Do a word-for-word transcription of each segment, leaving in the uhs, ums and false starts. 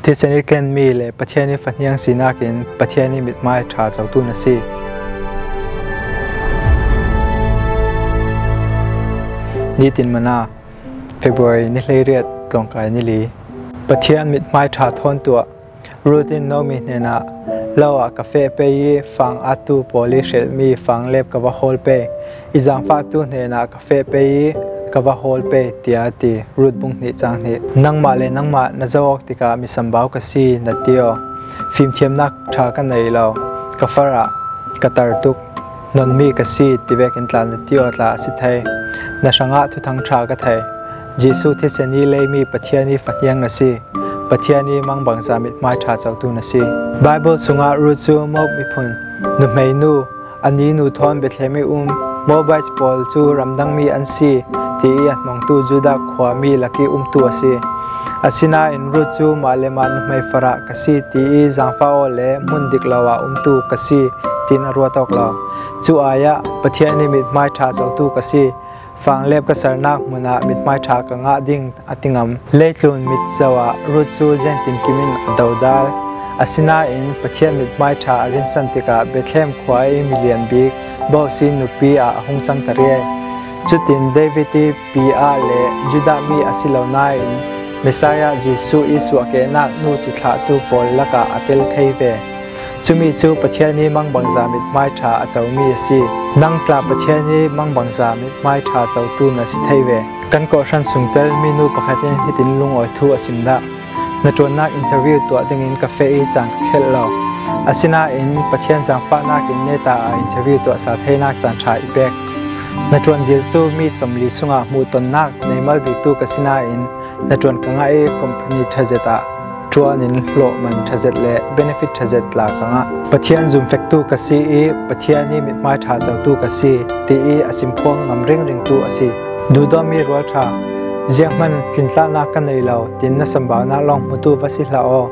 Thisen i tlenmi le Pathian i fahniang sinakin Pathian i mithmai ṭha cotu na si. Nitin mana, February ni hleiriat, tlawngkai ni li. Pathian mithmai ṭha thawn tuah. Ruth in Naomi hnenah, "Lo ah ka feh pei i fang attu pawl i hrelhmi fanglep ka va hawl pei. I zangfahtu hnenah ka feh pei i ka va hawl pei," tiah a ti. Ruth bung hnih cang hnih. Nangmah le nangmah na zo awk tikah mi sambau ka si na ti aw. Fimthiamnak ṭha ka nei lo, ka farah ka tar tuk, nonmi ka si ti vekin tla na ti aw tla a si thei. Na hrangah thuthang ṭha ka thei. Jesuh thisen i leimi Pathian i fahniang na si. Pathian i mangbangza mithmai ṭha cotu na si. Bible sungah Ruth cu Moab miphun nuhmeinu, a ninu thawn Bethlehem i um, Moabite pawl cu ramdangmi an si, ti i a hnongtu Judah khuami lak i umtu a si. Asinain Ruth cu mah le mah nuhmei farah ka si, ti i zangfah aw le hmun dik lo ah umtu ka si, tiin a ruat awk lo. Cu ai ah Pathian i mithmai ṭha cotu ka si. Fanglep ka sernak hmun ah mithmai ṭha ka ngah ding a ti ngam. Leitlun mit zoh ah Ruth cu ziangtinkim in a dodal. Asinain Pathian mithmai ṭha a rinsan tikah Bethlehem khua i milian bik Boaz i nupi ah a hung cang ta riai. Cutin David i pi ah le Judah mi a si lo nain Messiah Jesuh i suahkehnak nu cithlahtu pawl lakah a tel thei ve. Cumi cu Pathian i mangbangza mithmai ṭha a comi a si. Nang tla Pathian i mangbangza mithmai ṭha cotu na si thei ve. Kan kawhhran sung telmi nu pakhat in hitin lungawi thu a sim dah: "Na ṭuannak interview tuah dingin ka feh i caan ka khelh lo. Asinain Pathian zangfahnak in neta ah interview tuahsa theinak caan ṭha i pek. Na ṭuan diltu mi sawmli sungah hmuhtonnak nei mal biktu ka si nain na ṭuan ka ngah i company ṭha zet ah ṭuan in hlawhman ṭha zet le benefit ṭha zet tla ka ngah. Pathian zumfektu ka si i Pathian i mithmai ṭha cotu ka si," ti i a simphuang ngam ringringtu a si. Duhdawtmi rualṭha, zianghman tlintlahnak ka nei lo, tin na sambaunak lawng hmutu va si hlah aw.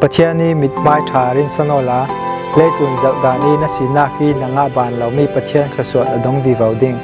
Pathian i mithmai ṭha rinsan awla, leitlun zohdan i na sinak i na ngah ban lomi Pathian thluasuah na dong vivo ding.